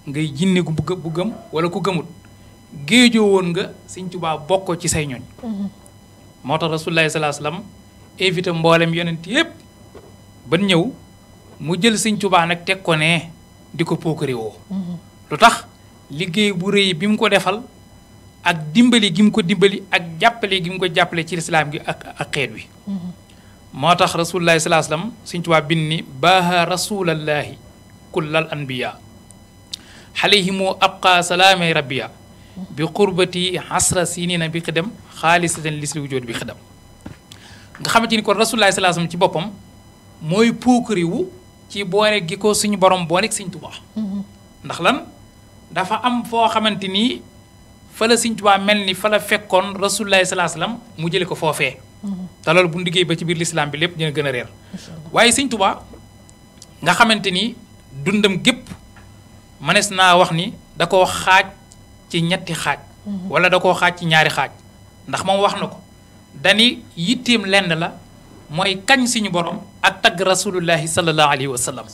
ngay jinne gu bu gëm wala ku gëmut géejoo woon nga Sëñ Tuubaa bokkoo ci say ñooñ moo tax Rasulullaahi sallallaahu alayhi wa sallam évité mboolem yonent yépp ban ñëw mu jël Sëñ Tuubaa nag teg ko ne di ko pookare woo lu tax liggéey bu rëy bi mu ko defal ak dimbali gi mu ko dimbali ak jàppale gi mu ko jàppale ci lislaam gi ak xeet wi moo tax Rasulullaahi sallallaahu alayhi wa sallam Sëñ Tuubaa bind ni baaha rasulallaahi kullal anbiya alayhimu abqa salaamay rabbiya bi qurbati asra sinina bi xidam xaalisatan lisli wujood bi xidam nga xamante ni kon Rasulullaahi sallallaahu alayhi wa sallam ci boppam mooy puukariwu ci boole gi ko suñu borom booleeg Sëñ Tuubaa ndax lan dafa am foo xamante ni fa la Sëñ Tuubaa mel ni fa la fekkoon Rasulullaahi sallallaahu alayhi wa sallam mu jële ko foofee te loolu bu liggéey ba ci biir lislaam bi lépp dina gën a réer waaye Sëñ Tuubaa nga xamante ni dundam gépp mënees naa wax ni da koo xaaj ci ñetti xaaj wala da koo xaaj ci ñaari xaaj ndax moom wax na ko dani yitteem lenn la mooy kañ suñu borom ak tagg rasulullahi sallallahu alayhi wa sallam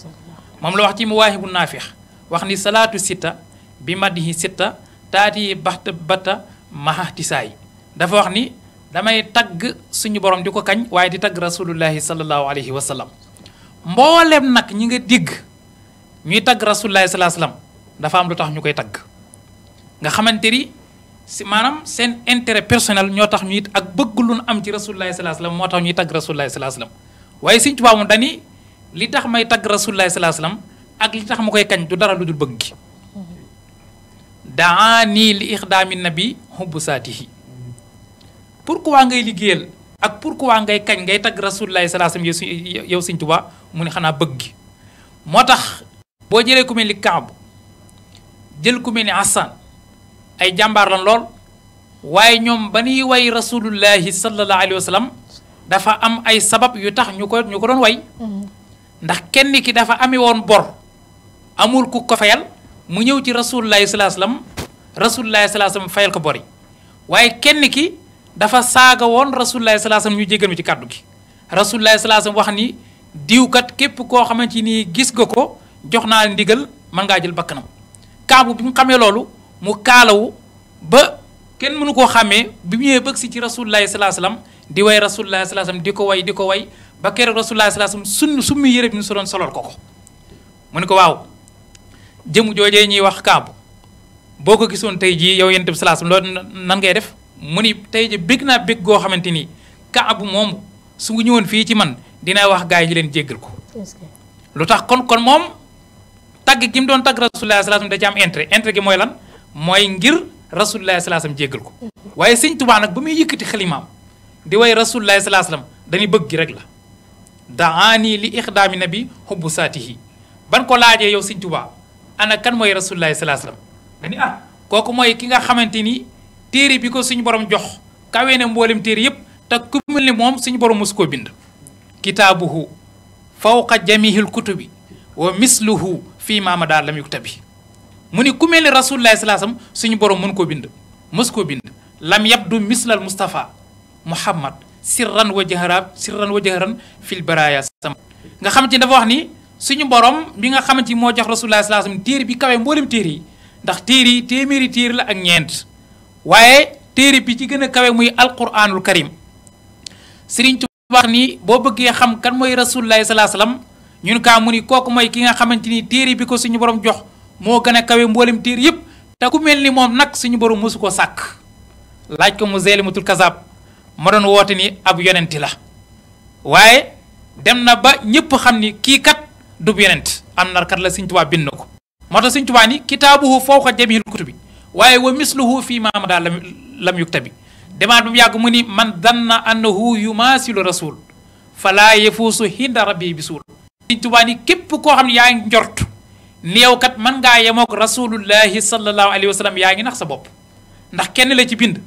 moom la wax ci Mawaahibu Naafix wax ni salaatu sitta bi madihi sitta taati baxta bata mahahtisaay dafa wax ni damay tagg suñu borom di ko kañ waaye di tagg rasulullahi sallallahu alayhi wa sallam mboolem nag ñi nga digg ñuy tagg rasulullahi sallallahu alayhi wa sallam dafa am lu tax ñu koy tagg nga xamante ni si maanaam seen intérêt personnel ñoo tax ñu it ak bëgg lu am ci rasulullahi sallallahu alayhi wa sallam moo tax ñuy tagg rasulullahi sallallahu alayhi wa sallam waaye Sëñ Tuubaa moom dani li tax may tagg rasulullahi sallallahu alayhi wa sallam ak li tax ma koy kañ du dara lu dul bëgg gi daani li ixdaami nabi hubbu saatihi pourquoi ngay liggéeyal ak pourquoi ngay kañ ngay tagg rasulullahi sallallahu alayhi wa sallam yow Sëñ Tuubaa mu ne xanaa bëgg gi moo tax boo jëlee ku mel ni Kaab jël ku mel ni Hassan ay jàmbaar lan lool waaye ñoom ba ñuy way rasulullahi sallallahu alayhi wa sallam dafa am ay sabab yu tax ñu ko doon way ndax kenn ki dafa amee woon bor amul ku ko fayal mu ñëw ci rasulullahi sallallahu alayhi wa sallam rasulullahi sallallahu alayhi wa sallam fayal ko bor yi waaye kenn ki dafa saaga woon rasulullahi sallallahu alayhi wa sallam ñu jéggal mi ci kàddu gi rasulullahi sallallahu alayhi wa sallam wax ni diwkat képp koo xamante ni gis nga ko jox naa ndigal mën ngaa jël bakkanam Kaabu bi mu xamee loolu mu kaalawu ba kenn mënu koo xàmmee bi mu ñëwee bëgg si ci rasulullahi sallallahu alayhi wa sallam di way rasulullahi sallallahu alayhi wa sallam di ko way ba keroog rasulullahi sallallahu alayhi wa sallam summi yére bi ñu so doon solol ko mu ne ko waaw jëmu joojee ñuy wax Kaabu boo ko gisoon tey jii yow yonent bi sallallahu alayhi wa sallam loolu nan ngay def mu ni tey ji bég naa bég goo xamante ni Kaabu moomu su ñëwoon fii ci man dina wax gaa yi ñu leen jéggal ko lu tax kon moom tagg gi mu doon tagg rasulullahi sallallahu alayhi wa sallam da ci am intérêt gi mooy lan mooy ngir rasulullahi sallallahu alayhi wa sallam jéggal ko waaye Sëñ Tuubaa nag ba muy yëkkati xalimaam di way rasulullahi sallallahu alayhi wa sallam dañuy bëgg gi rek la daani li ixdaami nabi hubbu saatihi ban ko laajee yow Sëñ Tuubaa ana kan mooy rasulullahi sallallahu alayhi wa sallam dañu kooku mooy ki nga xamante ni téere bi ko suñu borom jox kawee ne mboolem téere yépp te ku mel ni moom suñu borom mosu koo bind kitaabuhu fawqa jamihil kutubi wa misluhu fii maama daal lam yuktabi mu ni ku mel ni rasulullahi sallallahu alayhi wasallam suñu borom mën koo bind mos koo bind lam yabdu mislal Mustafa Muhammad sirran wa jahran fil baraya sama nga xamante ni dafa wax ni suñu borom bi nga xamante ni moo jox rasulullahi sallallahu alayhi wasallam téere bi kawee mboolem téere yi ndax téere yi téeméeri téere la ak ñeent waaye téere bi ci gën a kawe muy alquranul karim Sëriñ Tuubaa wax ni boo bëggee xam kan mooy rasulullahi sallallahu alayhi wasallam ñun kaa mu ni kooku mooy ki nga xamante ni téere bi ko suñu borom jox moo gën a kawe mboolem téere yépp te ku mel ni moom nag suñu borom mosu ko sàkk laaj ko mu Zelimatul Kazaab ma doon woote ni ab yonenti la waaye dem na ba ñëpp xam ni kii kat dub yonent am na kat la Sëriñ Tuubaa bind na ko moo tax Sëriñ Tuubaa ni kitaabuhu fawqa jamihil kutubi waaye wa misluhu fii maama daal lam yuktabi demaat ba mu yàgg mu ni man danna annahu yumaasilu rasul falaa yafuusu hinda rabbi bisul Sëriñ Tuubaa ni képp koo xam ne yaa ngi njort ni yow kat mën ngaa yemook rasulullahi sallallahu alayhi wa sallam yaa ngi nax sa bopp ndax kenn la ci bind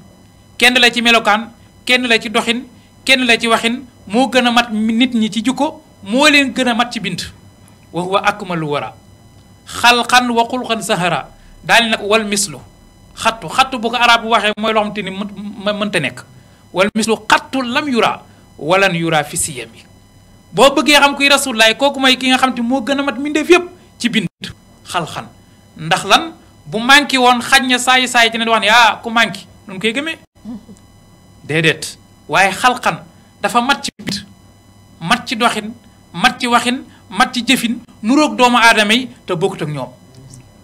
kenn la ci melokaan kenn la ci doxin kenn la ci waxin moo gën a mat nit ñi ci jukko moo leen gën a mat ci bind wa huwa akmalu wara xalqan wa xulqan sahara daal nag wal mislu xattu bu ko arab bu waxee mooy loo xamante ni mënta nekk wal mislu xattu lam yura walan yura fi siyam yi boo bëggee xam kuy rasulullaay kooku mooy ki nga xam te moo gën a mat mbindeef yépp ci bind xalxan ndax lan bu manqué woon xaj na saay saay dina wax ne ku manqué nun koy gëmee déedéet waaye xalqan dafa mat ci bit mat ci doxin mat ci waxin mat ci jëfin nuroog doomu aadama yi te bokkut ak ñoom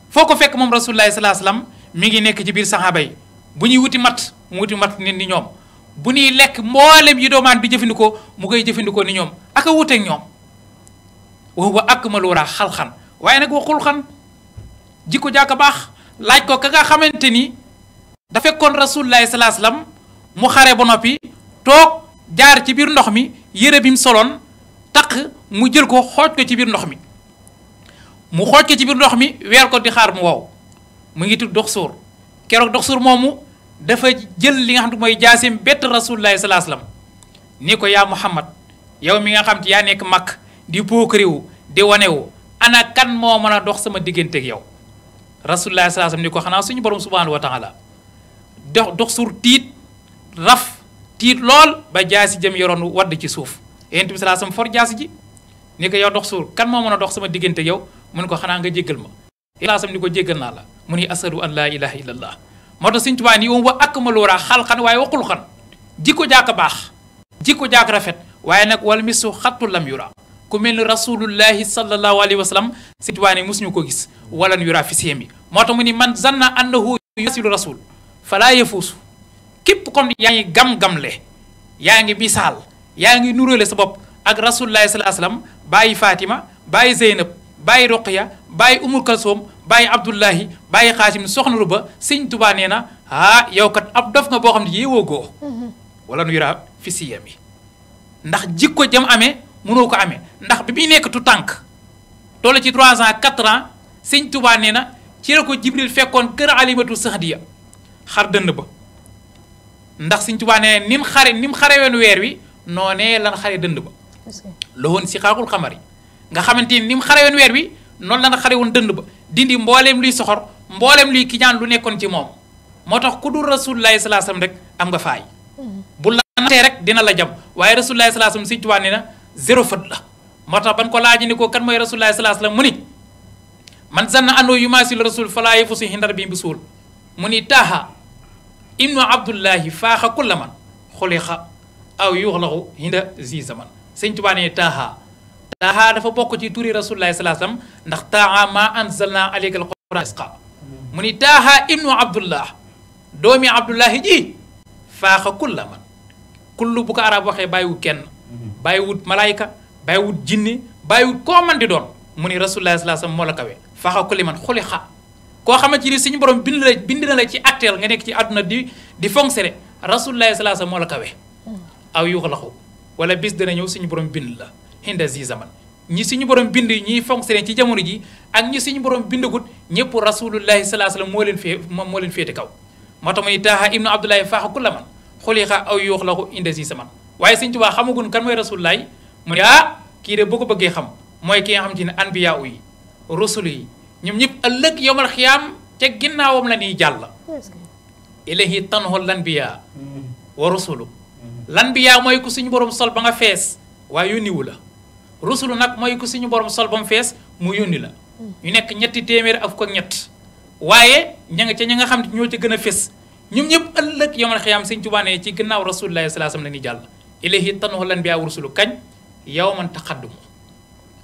foo ko fekk moom rasulullahi salaa salaam mi ngi nekk ci biir saxaaba yi bu ñuy wuti mat mu wuti mat nit ni ñoom bu ñuy lekk mboolem yi doomaan bi jëfandikoo mu koy jëfandikoo ni ñoom aka wuteeg ñoom wa huwa akmalu wara xalxan waaye nag waxul xan jikko jàkka baax laaj ko ka nga xamante ni da fekkoon rasulullahi salaa salaam mu xare ba noppi toog jaar ci biir ndox mi yére bi mu soloon taq mu jël ko xooj ko ci biir ndox mi mu xooj ko ci biir ndox mi weer ko di xaar mu wow mu ngi tudd dox suur keroog dox suur moomu dafa jël li nga xam te mooy jaasim bett rasulullahi salaa salaam ni ko yaa Muhammad yow mi nga xam te yaa nekk mag di pookariwu di wanewu ana kan moo mën a dox sama diggante ak yow rasulullahi salaa salaam ni ko xanaa suñu borom subhanahu wa taala dox suur tiit raf tiit lool ba jaasi jëm yoroon wadd ci suuf yonent bi salaa salaam for jaasi ji ni ko yow dox suur kan moo mën a dox sama diggante ak yow mu ne ko xanaa nga jéggal ma salaa salaam ni ko jéggal naa la mu ni asadu an laa ilaha illallah moo tax Sëñ Tuubaa ni wa akmalu wara xalqan waaye waxul xan jikko jaaka baax jikko jaak rafet waaye nag wala misu xattu lam yura ku mel ni rasulullahi sallallahu alayhi wa sallam Sëñ Tuubaa ni mosuñu ko gis walan yura fi siyam bi moo tax mu ni man zanna annahu yasilu rasul falaa yafuusu képp comme yaa ngi gam-gamle yaa ngi misaal yaa ngi nuróole sa bopp ak rasulullahi sallallahu alayhi wa sallam bàyyi Fatima bàyyi Zeynab bàyyi Roqiya bàyyi Umul Kalsoom bàyyi Abdullahi bàyyi Xaasim soxna lu ba Sëñ Tuubaa nee na yow kat ab dof nga boo xam ne yéewoo goo wala nu yura fi siyam yi ndax jikko jam amee mënoo ko amee ndax bi muy nekk tu tànk toll ci 3 ans 4 ans Sëñ Tuubaa nee na ci la ko Jibril fekkoon kër Alimatu Sahdiya xar dënd ba ndax Sëñ Tuubaa nee ni mu xare woon weer wi noonee lan xare dënd ba la woon si xaaxul xamari nga xamante ni mu xare woon weer wi noonu lan xare woon dënd ba dindi mbooleem luy soxor mbooleem luy kiñaan lu nekkoon ci moom moo tax ku dul rasulullahi salaa sallam rek am nga faay bu la natee rek dina la jam waaye rasulullahi salaa sallam Sëñ Tuubaa nee na zéro fët la moo tax ban ko laaji ni ko kan mooy rasulullahi salaa sallam mu ni man zanna andoo yumasil rasul falaa yafusu hindar bi suul mu ni taaha ibnu abdullahi faaxa kulla man xuliqa aw yuxlaxu hinda zi zaman Sëñ Tuubaa nee taaha dafa bokk ci turi rasulullahi salaa sallam ndax taaha ma anzalna alayka alquran isqa mu ni taaha ibnu abdullah doomi abdullahi ji faaxa kulla man kullu bu ko arab waxee bàyyiwut kenn bàyyiwut malaayika bàyyiwut jinne bàyyiwut koo man di doon mu ni rasulullahi salaa sallam moo la kawe faaxa kulli man xuliqa koo xamante ni suñu borom bind na la ci actuel nga nekk ci àdduna di fonctionner rasulullahi salaa sallam moo la kawe aw yuxlaxu wala bis dana ñëw suñu borom bind la hinda zi zaman ñi suñu borom bind ñiy fonctionner ci jamono ji ak ñi suñu borom bindagut ñëpp rasulullahi salaa sallam moo leen féete kaw moo tax muy taaha ibnu abdullahi faaxa kulla man xuliqa aw yuxlaxu hinda zi zaman waaye Sëñ Tuubaa xamagun kan mooy rasulullahi mu ne kii de boo ko bëggee xam mooy ki nga xam te ne anbiya yi rusul yi ñoom ñëpp ëllëg yowmal xiyaam ca ginnaawam la ñuy jàll ilahi tanhu lanbiya wa rusulu lanbiya mooy ku suñu borom sol ba nga fees waaye yónniwu la rusulu nag mooy ku suñu borom sol ba mu fees mu yónni la ñu nekk ñetti téeméer ak ko ñett waaye ña nga xam ne ñoo ci gën a fés ñoom ñëpp ëllëg yowmal xiyaam Sëñ Tuubaa ne ci ginnaaw rasulullahi salaa sallam la ñuy jàll ilahi tanhu lanbiya wa rusulu kañ yawman taqaddumu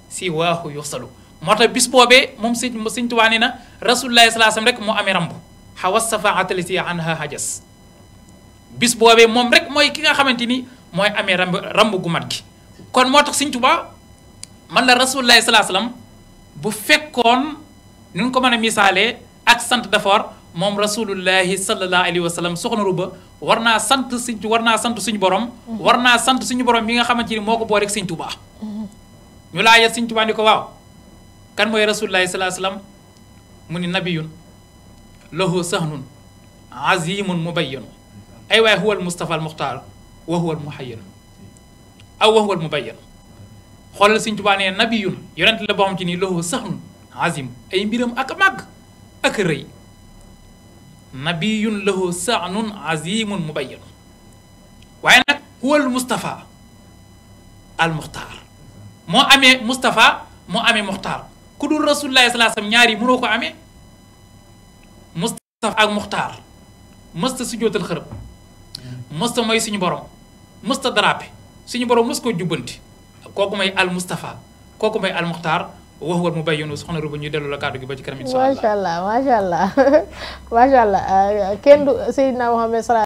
si waaxu yuxsalu moo tax bis boobee moom Sëñ Tuubaa nee na rasulullahi salaa sallam rek moo amee ramb xawa safaatali anha hajas bis boobee moom rek mooy ki nga xamante ni mooy amee ramb gu mat gi kon moo tax Sëñ Tuubaa man la rasulullahi salaa sallam bu fekkoon nun ko mën a misaalee ak sant dafa moom rasulullahi sallallahu alayhi wa sallam soxna Ruba war naa sant suñu borom war naa sant suñu borom bi nga xamante ni moo ko boo rek Sëñ Tuubaa ñu laajal Sëñ Tuubaa ni ko waaw kan mooy rasulullahi salaa sallam mu ni nabiyun lahu sahnun azimun mubayyanu ay waay huwa al mustafa al muxtaar wa huwa al muhayyanu aw wa huwa al mubayyanu xoolal Sëñ Tuubaa nee nabiyun yonent la boo xam ci nii lahu sahnun azim ay mbiram ak màgg ak rëy nabiyun lahu sahnun azimun mubayyanu waaye nag huwa al mustafa al muxtaar moo amee mustafa moo amee muxtaar ku dul rasulullahi salaa sallam ñaar yi mënoo ko amee Mustafa ak Muxtaar mësta sujjóotal xërëb mësta mooy suñu borom mësta darape suñu borom mës koo jubbanti kooku may al Mustafa kooku may al Muxtaar wax war mu bayyinu soxna Ruba ñuy dellu la kàddu gi ba ci kanam incha allah macha allah macha allah macha allah kenn du Seydina Muhammad